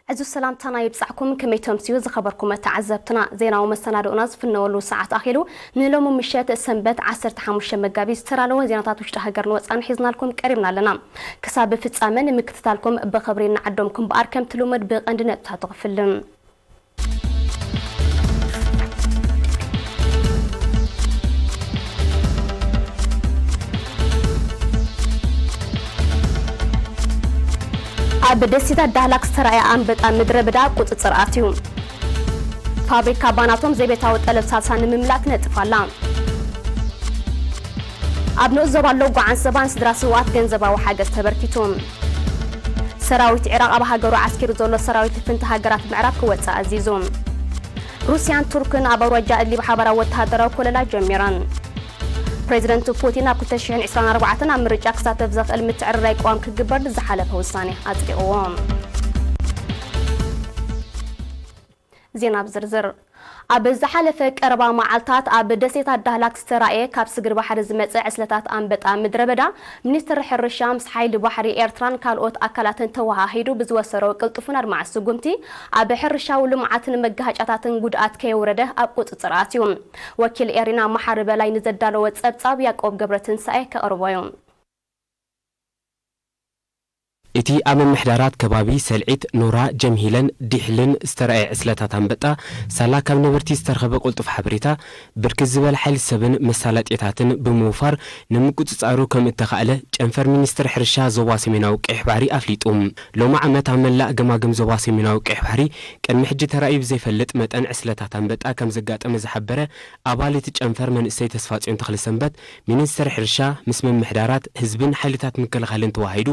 እዚ ሰላምታና ይብጻሕኩም። ከመይ ተምስዩ ዝኸበርኩም ተዓዘብትና? ዜናዊ መሰናድኦና ዝፍነወሉ ሰዓት ኣኺሉ። ንሎሚ ምሸት ሰንበት ዓሰርተ ሓሙሽተ መጋቢት ዝተዳለወ ዜናታት ውሽጢ ሃገርን ወጻእን ሒዝናልኩም ቀሪብና ኣለና። ክሳብ ፍጻመ ንምክትታልኩም ብኽብሪ ንዓዶምኩም እምበኣር ከምቲ ልሙድ ብቐንዲ ነጥብታቱ ክፍልም። ኣብ ደሴታት ዳህላክ ዝተራእየ ኣንበጣ ምድረ በዳ ኣብ ቁጽጽር ኣትዩ። ፋብሪካ ባናቶም ዘቤታዊ ጠለብ ሳልሳ ንምምላእ ትነጥፍ ኣላ። ኣብ ንኡስ ዞባ ሎጎ ዓንሰባ ንስድራ ስውኣት ገንዘባዊ ሓገዝ ተበርኪቱ። ሰራዊት ዒራቕ ኣብ ሃገሩ ዓስኪሩ ዘሎ ሰራዊት ልፍንቲ ሃገራት ምዕራብ ክወጽእ ኣዚዙ። ሩስያን ቱርክን ኣብ ኣውራጃ እድሊብ ሓባራዊ ወተሃደራዊ ኮለላ ጀሚረን። ፕሬዚደንት ፑቲን ኣብ ክልተ ሽሕን ዕስራን ኣርባዕተን ኣብ ምርጫ ክሳተፍ ዘኽእል ምትዕርራይ ቅዋም ክግበር ንዝሓለፈ ውሳኔ ኣጽዲቕዎ። ዜና ብዝርዝር። ኣብ ዝሓለፈ ቀረባ መዓልታት ኣብ ደሴታት ዳህላክ ዝተራእየ ካብ ስግር ባሕሪ ዝመጽእ ዕስለታት ኣንበጣ ምድረ በዳ፣ ሚኒስትሪ ሕርሻ ምስ ሓይሊ ባሕሪ ኤርትራን ካልኦት ኣካላትን ተወሃሂዱ ብዝወሰዶ ቅልጡፍን ኣድማዒ ስጉምቲ፣ ኣብ ሕርሻዊ ልምዓትን መጋሃጫታትን ጉድኣት ከየውረደ ኣብ ቁጽጽር ኣትዩ። ወኪል ኤሪና መሓሪ በላይ ንዘዳለወ ጸብጻብ ያዕቆብ ገብረትንሳኤ ከቕርቦ እዩ። እቲ ኣብ ምምሕዳራት ከባቢ ሰልዒት፣ ኖራ፣ ጀምሂለን፣ ዲሕልን ዝተራእየ ዕስለታት ኣንበጣ፣ ሳላ ካብ ነበርቲ ዝተረኸበ ቅልጡፍ ሓበሬታ፣ ብርክት ዝበለ ሓይሊ ሰብን መሳለጥያታትን ብምውፋር ንምቁጽጻሩ ከም እተኻእለ ጨንፈር ሚኒስትሪ ሕርሻ ዞባ ሰሜናዊ ቀይሕ ባሕሪ ኣፍሊጡ። ሎሚ ዓመት ኣብ መላእ ገማግም ዞባ ሰሜናዊ ቀይሕ ባሕሪ ቅድሚ ሕጂ ተራእዩ ብዘይፈልጥ መጠን ዕስለታት ኣንበጣ ከም ዘጋጠመ ዝሓበረ ኣባል እቲ ጨንፈር መንእሰይ ተስፋጽዮን ተኽለሰንበት፣ ሚኒስትሪ ሕርሻ ምስ ምምሕዳራት፣ ህዝብን ሓይልታት ምክልኻልን ተዋሃሂዱ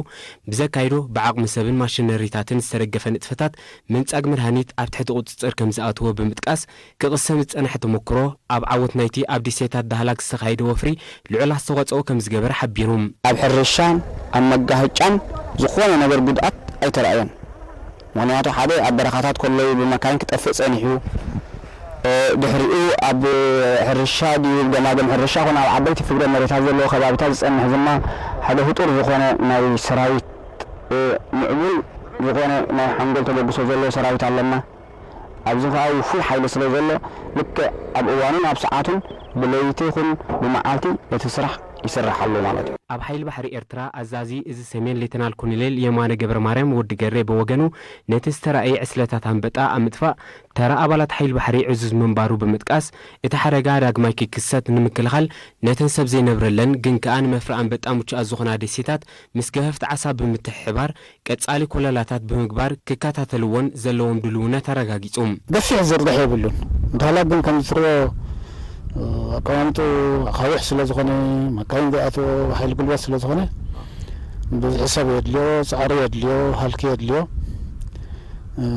ብዘካይዶ ብዓቕሚ ሰብን ማሽነሪታትን ዝተደገፈ ንጥፈታት ምንጻግ መድሃኒት ኣብ ትሕቲ ቁጽጽር ከም ዝኣተወ ብምጥቃስ፣ ክቕሰም ዝጸንሐ ተመክሮ ኣብ ዓወት ናይቲ ኣብ ደሴታት ዳህላክ ዝተኻየደ ወፍሪ ልዑል ኣስተዋጽኦ ከም ዝገበረ ሓቢሩ። ኣብ ሕርሻን ኣብ መጋህጫን ዝኾነ ነገር ጉድኣት ኣይተራእየን። ምኽንያቱ ሓደ ኣብ በረኻታት ከለዉ ብመካይን ክጠፍእ ጸኒሑ፣ እ፣ ድሕሪኡ ኣብ ሕርሻ ድዩ ገማግም ሕርሻ ኮነ ኣብ ዓበይቲ ፍግረ መሬታት ዘለዎ ከባቢታት ዝጸንሕ ድማ ሓደ ህጡር ዝኾነ ናይ ሰራዊት፣ እ፣ ምዕቡል ዝኾነ ናይ ሓንጎል ተበግሶ ዘለዎ ሰራዊት ኣለና። ኣብዚ ኸኣ ውፉይ ሓይሊ ስለ ዘሎ ልክዕ ኣብ እዋኑን ኣብ ሰዓቱን ብለይቲ ይኹን ብመዓልቲ ነቲ ስራሕ ይስራሕ ኣሎ ማለት እዩ። ኣብ ሓይሊ ባሕሪ ኤርትራ ኣዛዚ እዚ ሰሜን ሌተናል ኮሎኔል የማነ ገብረ ማርያም ወዲ ገሬ ብወገኑ፣ ነቲ ዝተራእየ ዕስለታት ኣንበጣ ኣብ ምጥፋእ ተራ ኣባላት ሓይሊ ባሕሪ ዕዙዝ ምንባሩ ብምጥቃስ፣ እቲ ሓደጋ ዳግማይ ክክሰት ንምክልኻል ነተን ሰብ ዘይነብረለን ግን ከኣ ንመፍረ ኣንበጣ ምቹኣት ዝኾና ደሴታት ምስ ገፈፍቲ ዓሳ ብምትሕብባር ቀጻሊ ኮለላታት ብምግባር ክከታተልዎን ዘለዎም ድልውነት ኣረጋጊጹ። ገፊሕ ዝርግሕ የብሉን። ዳህላክ ግን ከም ዝትርቦ ኣቀማምጡ ኣኻውሕ ስለ ዝኾነ፣ መካይን ዘይኣትዎ ሓይሊ ጉልበት ስለ ዝኾነ፣ ብዝሒ ሰብ የድልዮ፣ ጻዕሪ የድልዮ፣ ሃልኪ የድልዮ።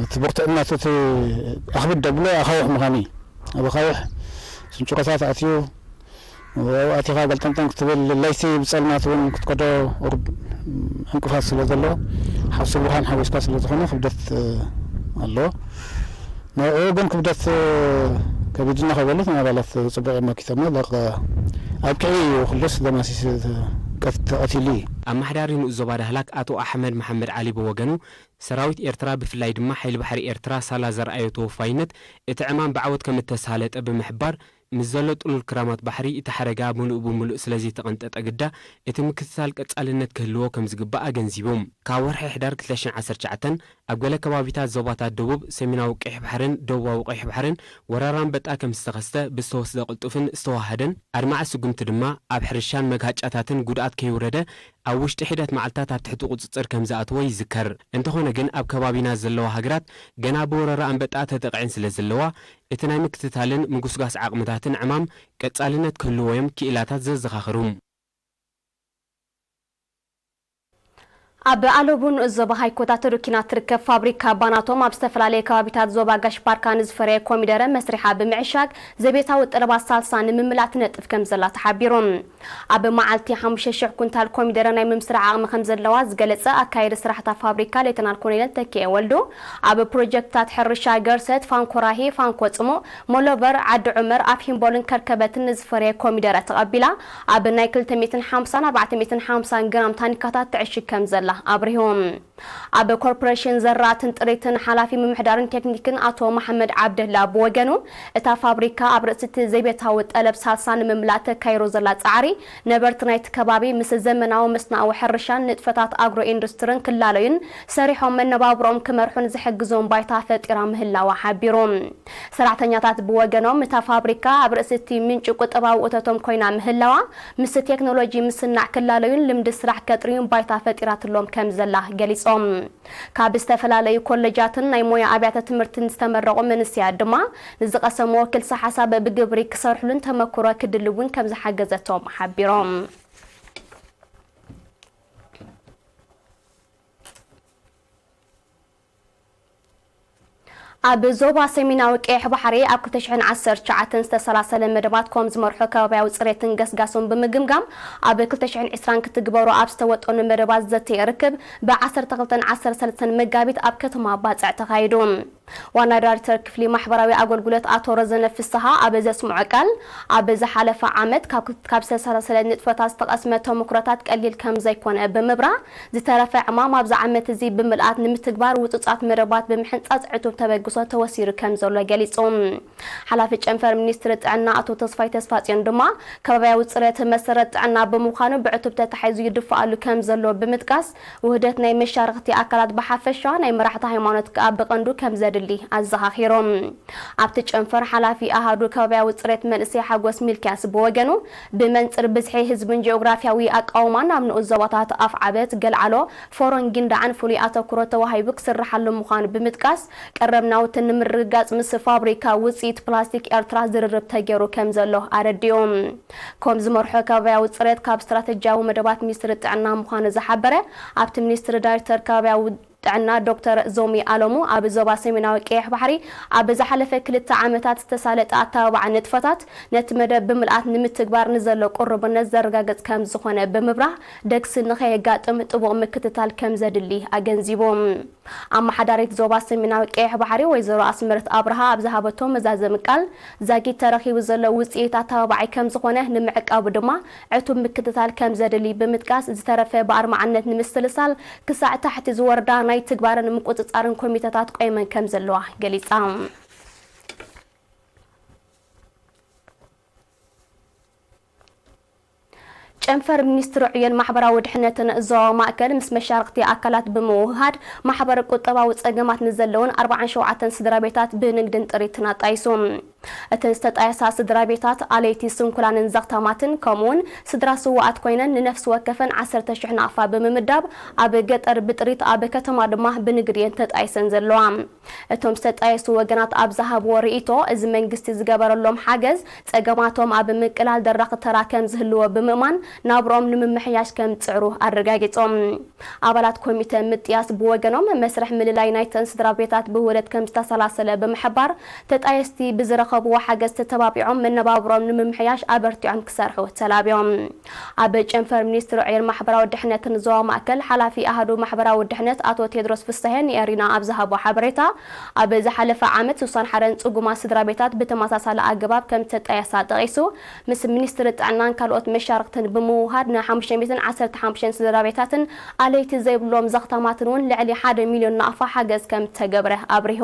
እቲ ብርቱዕነት እቲ ኣኽብድ ደብሎ ኣኻውሕ ምዃኑ እዩ። ኣብ ኣኻውሕ ስንጭሮታት ኣትዩ፣ ኣብኡ ኣቲኻ ገልጠምጠም ክትብል፣ ለይቲ ብጸልማት እውን ክትከዶ ቁሩብ ዕንቅፋት ስለ ዘሎ፣ ሓሱ ብርሃን ሓዊስካ ስለ ዝኾነ ክብደት፣ እ፣ ኣለዎ። ንዕኡ ግን ክብደት፣ እ፣ ከቢድና ከይበሉት ንኣባላት ጽቡቕ እዮም መኪቶሞ። ለቐ ኣብቅዒ እዩ ኩሉስ ደማሲስ ቀት-፣ ተቐቲሉ እዩ። ኣመሓዳሪ ንኡስ ዞባ ዳህላክ ኣቶ ኣሕመድ መሓመድ ዓሊ ብወገኑ፣ ሰራዊት ኤርትራ ብፍላይ ድማ ሓይሊ ባሕሪ ኤርትራ ሳላ ዘርኣዮ ተወፋይነት እቲ ዕማም ብዓወት ከም እተሳለጠ ብምሕባር፣ ምስ ዘሎ ጥሉል ክራማት ባሕሪ፣ እቲ ሓደጋ ምሉእ ብምሉእ ስለ ዘይተቐንጠጠ ግዳ፣ እቲ ምክትታል ቀጻልነት ክህልዎ ከም ዝግባእ ኣገንዚቡ። ካብ ወርሒ ሕዳር ክልተ ሽሕን ዓሰርተ ትሽዓተን ኣብ ገለ ከባቢታት ዞባታት ደቡብ፣ ሰሜናዊ ቀይሕ ባሕርን ደቡባዊ ቀይሕ ባሕርን ወራር ኣንበጣ ከም ዝተኸስተ ብዝተወስደ ቅልጡፍን ዝተዋሃደን ኣድማዒ ስጉምቲ ድማ፣ ኣብ ሕርሻን መግሃጫታትን ጉድኣት ከይወረደ ኣብ ውሽጢ ሒደት መዓልታት ኣብ ትሕቲ ቁጽጽር ከም ዝኣተወ ይዝከር። እንተኾነ ግን፣ ኣብ ከባቢና ዘለዋ ሃገራት ገና ብወረራ ኣንበጣ ተጠቒዐን ስለ ዘለዋ፣ እቲ ናይ ምክትታልን ምጉስጓስ ዓቕምታትን ዕማም ቀጻልነት ክህልዎ እዮም ክኢላታት ዘዘኻኽሩ። ኣብ ኣለቡ ንኡስ ዞባ ሃይኮ ታተዶ ኪናት ትርከብ ፋብሪካ ባናቶም ኣብ ዝተፈላለየ ከባቢታት ዞባ ጋሽ ባርካ ንዝፈረየ ኮሚደረ መስሪሓ ብምዕሻግ ዘቤታዊ ጠለባት ሳልሳ ንምምላእ ትነጥፍ ከም ዘላ ተሓቢሩ። ኣብ መዓልቲ ሓሙሽተ ሽሕ ኩንታል ኮሚደረ ናይ ምምስራሕ ዓቕሚ ከም ዘለዋ ዝገለጸ ኣካያዲ ስራሕታ ፋብሪካ ሌተናል ኮሎኔል ተኪኤ ወልዱ፣ ኣብ ፕሮጀክትታት ሕርሻ ገርሰት፣ ፋንኮ ራሂ፣ ፋንኮ ጽሙእ፣ ሞሎበር፣ ዓዲ ዑመር፣ ኣፍ ሂምቦልን ከርከበትን ንዝፈረየ ኮሚደረ ተቐቢላ ኣብ ናይ ክልተ ሚእትን ሓምሳን ኣርባዕተ ሚእትን ሓምሳን ግራም ታኒካታት ትዕሽግ ከም ዘላ ኣብሪሁ። ኣብ ኮርፖሬሽን ዘራእትን ጥሪትን ሓላፊ ምምሕዳርን ቴክኒክን ኣቶ መሓመድ ዓብደላ ብወገኑ፣ እታ ፋብሪካ ኣብ ርእሲ እቲ ዘይቤታዊ ጠለብ ሳልሳ ንምምላእ ተካይሮ ዘላ ጻዕሪ፣ ነበርቲ ናይቲ ከባቢ ምስ ዘመናዊ መስናዊ ሕርሻን ንጥፈታት ኣግሮ ኢንዱስትርን ክላለዩን ሰሪሖም መነባብሮኦም ክመርሑን ዝሕግዞም ባይታ ፈጢራ ምህላዋ ሓቢሩ። ሰራሕተኛታት ብወገኖም፣ እታ ፋብሪካ ኣብ ርእሲ እቲ ምንጪ ቁጠባዊ እቶቶም ኮይና ምህላዋ፣ ምስ ቴክኖሎጂ ምስናዕ ክላለዩን ልምዲ ስራሕ ከጥርዩን ባይታ ፈጢራትሎም ከም ዘላ ገሊጾም። ካብ ዝተፈላለዩ ኮለጃትን ናይ ሞያ ኣብያተ ትምህርትን ዝተመረቑ መንእሰያት ድማ፣ ንዝቐሰምዎ ክልሰ ሓሳብ ብግብሪ ክሰርሕሉን ተመክሮ ክድልውን ከም ዝሓገዘቶም ሓቢሮም። ኣብ ዞባ ሰሜናዊ ቀይሕ ባሕሪ ኣብ ክልተ ሽሕን ዓሰርተ ትሽዓተን ዝተሰላሰለ መደባት ከም ዝመርሖ ከባብያዊ ጽሬትን ገስጋሱን ብምግምጋም፣ ኣብ ክልተ ሽሕን ዕስራን ክትግበሩ ኣብ ዝተወጠኑ መደባት ዘተ ርክብ ብ ዓሰርተ ክልተን ዓሰርተ ሰለስተን መጋቢት ኣብ ከተማ ባጽዕ ተኻይዱ። ዋና ዳይሬክተር ክፍሊ ማሕበራዊ ኣገልግሎት ኣቶ ረዘነ ፍስሃ ኣብ ዘስምዖ ቃል፣ ኣብ ዝሓለፈ ዓመት ካብ፣ ካብ ዝተሰላሰለ ንጥፈታት ዝተቐስመ ተሞክሮታት ቀሊል ከም ዘይኮነ ብምብራህ፣ ዝተረፈ ዕማም ኣብዚ ዓመት እዚ ብምልኣት ንምትግባር ውጹጻት መደባት ብምሕንጻጽ ዕቱብ ተበግሶ ተወሲዱ ከም ዘሎ ገሊጹ። ሓላፊ ጨንፈር ሚኒስትሪ ጥዕና ኣቶ ተስፋይ ተስፋጽዮን ድማ፣ ከባብያዊ ጽሬት መሰረት ጥዕና ብምዃኑ ብዕቱብ ተታሒዙ ይድፋኣሉ ከም ዘሎ ብምጥቃስ፣ ውህደት ናይ መሻርኽቲ ኣካላት ብሓፈሻ፣ ናይ መራሕቲ ሃይማኖት ከኣ ብቐንዱ ከም ዘድሊ ኣዘኻኺሮም። ኣብቲ ጨንፈር ሓላፊ ኣሃዱ ከባብያዊ ጽሬት መንእሰይ ሓጎስ ሚልክያስ ብወገኑ፣ ብመንጽር ብዝሒ ህዝብን ጂኦግራፊያዊ ኣቃውማን ኣብ ንኡስ ዞባታት ኣፍዓበት፣ ገልዓሎ፣ ፎሮን ጊንዳዕን ፍሉይ ኣተኩሮ ተዋሂቡ ክስርሓሉ ምዃኑ ብምጥቃስ፣ ቀረብ ናውቲ ንምርግጋጽ ምስ ፋብሪካ ውጽኢት ፕላስቲክ ኤርትራ ዝርርብ ተገይሩ ከም ዘሎ ኣረዲኡ። ከም ዝመርሖ ከባብያዊ ጽሬት ካብ ስትራተጂያዊ መደባት ሚኒስትሪ ጥዕና ምዃኑ ዝሓበረ ኣብቲ ሚኒስትሪ ዳይሬክተር ከባብያዊ ጥዕና ዶክተር ዞሚ ኣለሙ፣ ኣብ ዞባ ሰሜናዊ ቀይሕ ባሕሪ ኣብ ዝሓለፈ ክልተ ዓመታት ዝተሳለጠ ኣተባባዒ ንጥፈታት ነቲ መደብ ብምልኣት ንምትግባር ንዘሎ ቅሩብነት ዘረጋግጽ ከም ዝኾነ ብምብራህ፣ ደግሲ ንኸየጋጥም ጥቡቕ ምክትታል ከም ዘድሊ ኣገንዚቡ። ኣመሓዳሪት ዞባ ሰሜናዊ ቀይሕ ባሕሪ ወይዘሮ ኣስመረት ኣብርሃ ኣብ ዝሃበቶ መዛዘሚ ቃል፣ ዛጊት ተረኺቡ ዘሎ ውጽኢት ኣተባባዒ ከም ዝኾነ ንምዕቃቡ ድማ ዕቱብ ምክትታል ከም ዘድሊ ብምጥቃስ፣ ዝተረፈ ብኣርማዕነት ንምስልሳል ክሳዕ ታሕቲ ዝወርዳ ናይ ትግባርን ምቁጽጻርን ኮሚተታት ቆይመን ከም ዘለዋ ገሊጻ። ጨንፈር ሚኒስትሪ ዕዮን ማሕበራዊ ድሕነትን ዞባ ማእከል ምስ መሻርኽቲ ኣካላት ብምውህሃድ ማሕበረ ቁጠባዊ ጸገማት ንዘለውን ኣርባዓን ሸውዓተን ስድራ ቤታት ብንግድን ጥሪትን ኣጣይሱ። እተን ዝተጣየሳ ስድራ ቤታት ኣለይቲ ስንኩላንን ዘኽታማትን ከምኡውን ስድራ ስውኣት ኮይነን ንነፍሲ ወከፈን ዓሰርተ ሽሕ ናቕፋ ብምምዳብ ኣብ ገጠር ብጥሪት ኣብ ከተማ ድማ ብንግዲ እየን ተጣይሰን ዘለዋ። እቶም ዝተጣየሱ ወገናት ኣብ ዝሃብዎ ርእይቶ፣ እዚ መንግስቲ ዝገበረሎም ሓገዝ ጸገማቶም ኣብ ምቅላል ደራኺ ተራ ከም ዝህልዎ ብምእማን ናብርኦም ንምምሕያሽ ከም ዝጽዕሩ ኣረጋጊጾም። ኣባላት ኮሚተ ምጥያስ ብወገኖም መስርሕ ምልላይ ናይተን ስድራ ቤታት ብውህደት ከም ዝተሰላሰለ ብምሕባር ተጣየስቲ ብዝረኸብዎ ሓገዝ ተተባቢዖም መነባብሮም ንምምሕያሽ ኣበርቲዖም ክሰርሑ ተላብዮም። ኣብ ጨንፈር ሚኒስትሪ ዕዮን ማሕበራዊ ድሕነትን ዞባ ማእከል ሓላፊ ኣሃዱ ማሕበራዊ ድሕነት ኣቶ ቴድሮስ ፍስሐ ንኤሪና ኣብ ዝሃቦ ሓበሬታ፣ ኣብ ዝሓለፈ ዓመት ስሳን ሓደን ጽጉማት ስድራ ቤታት ብተመሳሳሊ ኣገባብ ከም ዝተጣየሳ ጠቒሱ፣ ምስ ሚኒስትሪ ጥዕናን ካልኦት መሻርኽትን ብምውሃድ ንሓሙሽተ ሚእትን ዓሰርተ ሓሙሽተን ስድራ ቤታትን ኣለይቲ ዘይብሎም ዘኽታማትን እውን ልዕሊ ሓደ ሚልዮን ናቕፋ ሓገዝ ከም ተገብረ ኣብሪሁ።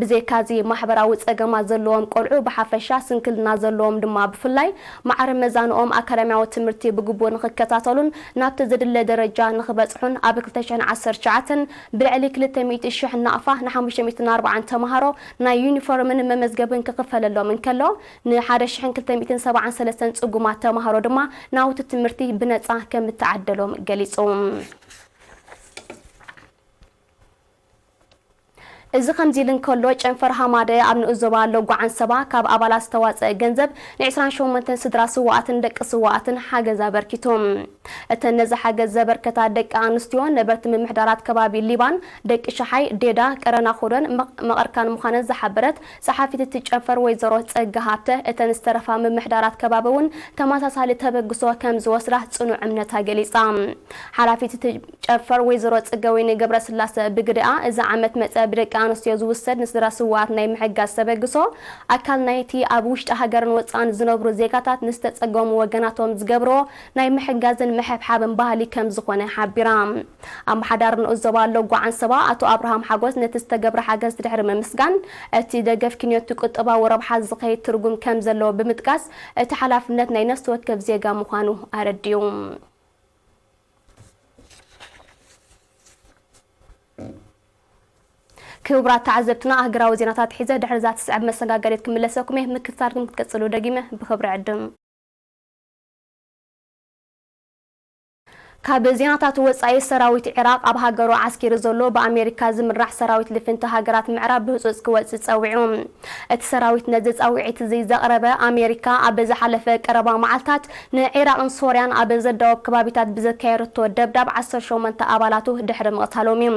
ብዘይካዚ ማሕበራዊ ጸገማት ዘለዎም ቆልዑ ብሓፈሻ፣ ስንክልና ዘለዎም ድማ ብፍላይ፣ ማዕረ መዛንኦም ኣካዳሚያዊ ትምህርቲ ብግቡእ ንኽከታተሉን ናብቲ ዝድለ ደረጃ ንኽበጽሑን ኣብ ክልተ ሽሕን ዓሰርተ ትሽዓተን ብልዕሊ ክልተ ሚእቲ ሽሕ ናቕፋ ንሓሙሽተ ሚእትን ኣርባዓን ተምሃሮ ናይ ዩኒፎርምን መመዝገብን ክኽፈለሎም እንከሎ፣ ንሓደ ሽሕን ክልተ ሚእትን ሰብዓን ሰለስተን ጽጉማት ተምሃሮ ድማ ናውቲ ትምህርቲ ብነጻ ከም እተዓደሎም ገሊጹ። እዚ ከምዚ ኢሉ እንከሎ፣ ጨንፈር ሃማደ ኣብ ንኡስ ዞባ ሎጎ ዓንሰባ ካብ ኣባላት ዝተዋጸአ ገንዘብ ንዕስራን ሸሞንተን ስድራ ስውኣትን ደቂ ስውኣትን ሓገዝ ኣበርኪቱ። እተን ነዚ ሓገዝ ዘበርከታ ደቂ ኣንስትዮ ነበርቲ ምምሕዳራት ከባቢ ሊባን፣ ደቂ ሸሓይ፣ ዴዳ፣ ቀረና ኹዶን መቕ-፣ መቐርካን ምዃነን ዝሓበረት ጸሓፊት እቲ ጨንፈር ወይዘሮ ጸጋ ሃብተ፣ እተን ዝተረፋ ምምሕዳራት ከባቢ እውን ተመሳሳሊ ተበግሶ ከም ዝወስዳ ጽኑዕ እምነታ ገሊጻ። ሓላፊት እቲ ጨንፈር ወይዘሮ ጽገወይኒ ገብረስላሰ ብግደኣ፣ እዚ ዓመት መጸ ብደቂ ኣንስትዮ ዝውሰድ ንስድራ ስውኣት ናይ ምሕጋዝ ተበግሶ ኣካል ናይቲ ኣብ ውሽጢ ሃገርን ወጻእን ዝነብሩ ዜጋታት ንዝተጸገሙ ወገናቶም ዝገብርዎ ናይ ምሕጋዝን ምሕብሓብን ባህሊ ከም ዝኾነ ሓቢራ። ኣመሓዳሪ ንኡስ ዞባ ሎጎ ዓንሰባ ኣቶ ኣብርሃም ሓጎስ ነቲ ዝተገብረ ሓገዝ ድሕሪ ምምስጋን፣ እቲ ደገፍ ክንዮቲ ቁጠባዊ ረብሓ ዝኸይድ ትርጉም ከም ዘለዎ ብምጥቃስ፣ እቲ ሓላፍነት ናይ ነፍሲ ወከፍ ዜጋ ምዃኑ ኣረዲኡ። ክቡራት ተዓዘብትና፣ ኣህጉራዊ ዜናታት ሒዘ ድሕሪ እዛ ትስዕብ መሰጋገሪት ክምለሰኩም እየ። ምክትታልኩም ክትቀጽሉ ደጊመ ብኽብሪ ዕድም። ካብ ዜናታት ወጻኢ፣ ሰራዊት ዒራቕ ኣብ ሃገሩ ዓስኪሩ ዘሎ ብኣሜሪካ ዝምራሕ ሰራዊት ልፍንቲ ሃገራት ምዕራብ ብህጹጽ ክወጽእ ጸዊዑ። እቲ ሰራዊት ነዚ ጻውዒት እዚ ዘቕረበ፣ ኣሜሪካ ኣብ ዝሓለፈ ቀረባ መዓልታት ንዒራቕን ሶርያን ኣብ ዘዳወብ ከባቢታት ብዘካየደቶ ደብዳብ ዓሰርተ ሸሞንተ ኣባላቱ ድሕሪ ምቕታሎም እዩ።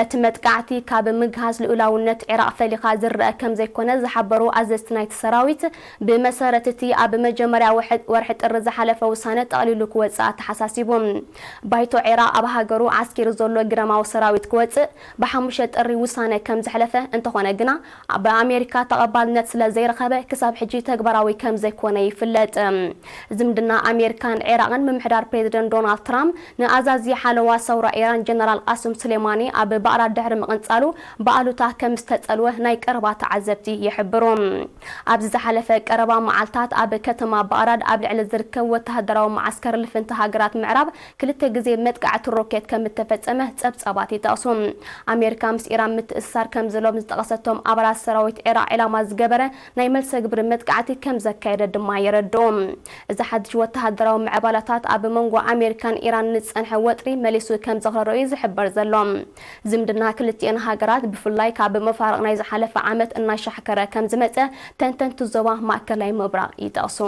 እቲ መጥቃዕቲ ካብ ምግሃስ ልኡላውነት ዒራቕ ፈሊኻ ዝረአ ከም ዘይኮነ ዝሓበሩ ኣዘዝቲ ናይቲ ሰራዊት፣ ብመሰረት እቲ ኣብ መጀመርያ ወርሒ፣ ወርሒ ጥሪ ዝሓለፈ ውሳነ ጠቕሊሉ ክወጽእ ኣተሓሳሲቡ። ባይቶ ዒራቕ ኣብ ሃገሩ ዓስኪሩ ዘሎ ግዳማዊ ሰራዊት ክወጽእ ብሓሙሽተ ጥሪ ውሳነ ከም ዘሕለፈ፣ እንተኾነ ግና ብኣሜሪካ ተቐባልነት ስለ ዘይረኸበ ክሳብ ሕጂ ተግባራዊ ከም ዘይኮነ ይፍለጥ። ዝምድና ኣሜሪካን ዒራቕን ምምሕዳር ፕሬዚደንት ዶናልድ ትራምፕ ንኣዛዚ ሓለዋ ሰውራ ኢራን ጀነራል ቃስም ሱሌማኒ ኣብ ባቕዳድ ድሕሪ ምቕንጻሉ ብኣሉታ ከም ዝተጸልወ ናይ ቀረባ ተዓዘብቲ ይሕብሩ። ኣብዚ ዝሓለፈ ቀረባ መዓልታት ኣብ ከተማ ባቕዳድ ኣብ ልዕሊ ዝርከብ ወተሃደራዊ መዓስከር ልፍንቲ ሃገራት ምዕራብ ክልተ ግዜ መጥቃዕቲ ሮኬት ከም እተፈጸመ ጸብጻባት ይጠቕሱ። ኣሜሪካ ምስ ኢራን ምትእስሳር ከም ዘለዎም ዝጠቐሰቶም ኣባላት ሰራዊት ዒራቕ ዒላማ ዝገበረ ናይ መልሰ ግብሪ መጥቃዕቲ ከም ዘካየደ ድማ የረድኡ። እዚ ሓድሽ ወተሃደራዊ ምዕባላታት ኣብ መንጎ ኣሜሪካን ኢራን ንጸንሐ ወጥሪ መሊሱ ከም ዘኽረሮ እዩ ዝሕበር ዘሎ። ዝምድና ክልቲኤን ሃገራት ብፍላይ ካብ መፋርቕ ናይ ዝሓለፈ ዓመት እናሻሕከረ ከም ዝመጸ ተንተንቲ ዞባ ማእከላይ ምብራቕ ይጠቕሱ።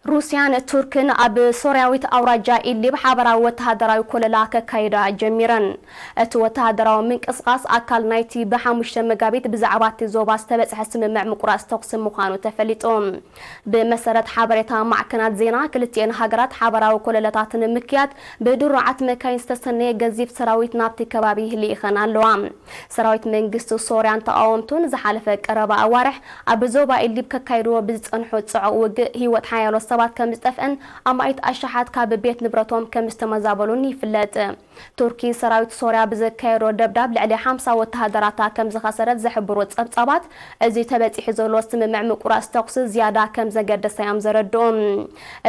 ሩስያን ቱርክን ኣብ ሶርያዊት ኣውራጃ ኢድሊብ ሓበራዊ ወተሃደራዊ ኮለላ ከካይዳ ጀሚረን። እቲ ወተሃደራዊ ምንቅስቓስ ኣካል ናይቲ ብሓሙሽተ መጋቢት ብዛዕባ እቲ ዞባ ዝተበጽሐ ስምምዕ ምቁራጽ ተኹሲ ምዃኑ ተፈሊጡ። ብመሰረት ሓበሬታ ማዕከናት ዜና፣ ክልቲኤን ሃገራት ሓበራዊ ኮለላታት ንምክያድ ብድሩዓት መካይን ዝተሰነየ ገዚፍ ሰራዊት ናብቲ ከባቢ ልኢኸን ኣለዋ። ሰራዊት መንግስቲ ሶርያን ተቓወምቱን ዝሓለፈ ቀረባ ኣዋርሕ ኣብ ዞባ ኢድሊብ ከካይድዎ ብዝጸንሑ ጽዑቕ ውግእ ህይወት ሓያሎ ሰባት ከም ዝጠፍአን ኣማኢት ኣሽሓት ካብ ቤት ንብረቶም ከም ዝተመዛበሉን ይፍለጥ። ቱርኪ ሰራዊት ሶርያ ብዘካየዶ ደብዳብ ልዕሊ ሓምሳ ወተሃደራታ ከም ዝኸሰረት ዝሕብሩ ጸብጻባት፣ እዚ ተበጺሑ ዘሎ ስምምዕ ምቁራጽ ተኹሲ ዝያዳ ከም ዘገደሰ እዮም ዘረድኡ።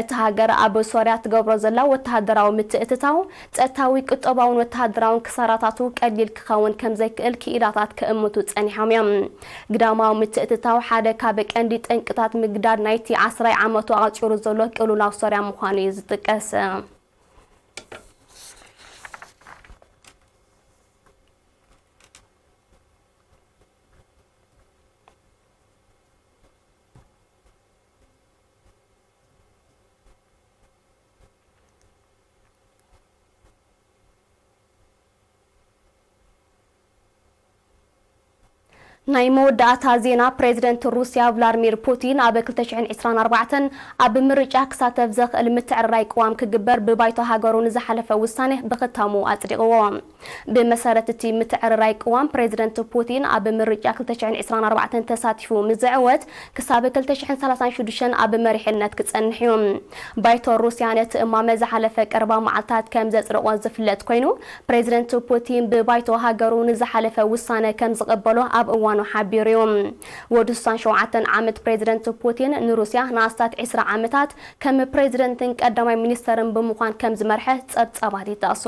እታ ሃገር ኣብ ሶርያ ትገብሮ ዘላ ወተሃደራዊ ምትእትታው ጸጥታዊ፣ ቁጠባውን ወተሃደራውን ክሳራታቱ ቀሊል ክኸውን ከም ዘይክእል ክኢላታት ክእምቱ ጸኒሖም እዮም። ግዳማዊ ምትእትታው ሓደ ካብ ቀንዲ ጠንቅታት ምግዳድ ናይቲ ዓስራይ ዓመቱ ኣቐጺሩ ዘሎ ቅልውላው ሶርያ ምዃኑ እዩ ዝጥቀስ። ናይ መወዳእታ ዜና፣ ፕሬዚደንት ሩስያ ቭላድሚር ፑቲን ኣብ ክልተ ሽሕን ዕስራን ኣርባዕተን ኣብ ምርጫ ክሳተፍ ዘኽእል ምትዕርራይ ቅዋም ክግበር ብባይቶ ሃገሩ ንዝሓለፈ ውሳነ ብኽታሙ ኣጽዲቕዎ። ብመሰረት እቲ ምትዕርራይ ቅዋም፣ ፕሬዚደንት ፑቲን ኣብ ምርጫ ክልተ ሽሕን ዕስራን ኣርባዕተን ተሳቲፉ ምስ ዝዕወት፣ ክሳብ ክልተ ሽሕን ሰላሳን ሽዱሽተን ኣብ መሪሕነት ክጸንሕ እዩ። ባይቶ ሩስያ ነቲ እማመ ዝሓለፈ ቀረባ መዓልታት ከም ዘጽደቖ ዝፍለጥ ኮይኑ፣ ፕሬዚደንት ፑቲን ብባይቶ ሃገሩ ንዝሓለፈ ውሳነ ከም ዝቕበሎ ኣብ እዋኑ ሓቢሩ እዩ። ወዲ ስሳን ሸውዓተን ዓመት ፕሬዚደንት ፑቲን ንሩስያ ንኣስታት ዕስራ ዓመታት ከም ፕሬዚደንትን ቀዳማይ ሚኒስተርን ብምዃን ከም ዝመርሐ ጸብጻባት ይጠቕሱ።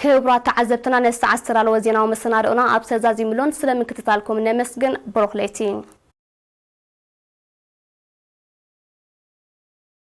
ክቡራት ተዓዘብትና፣ ነዚ ሰዓት ዝተዳለወ ዜናዊ መሰናድኦና ኣብ ተዛዚሙሎን፣ ስለ ምክትታልኩም ነመስግን። ብሩኽ ለይቲ።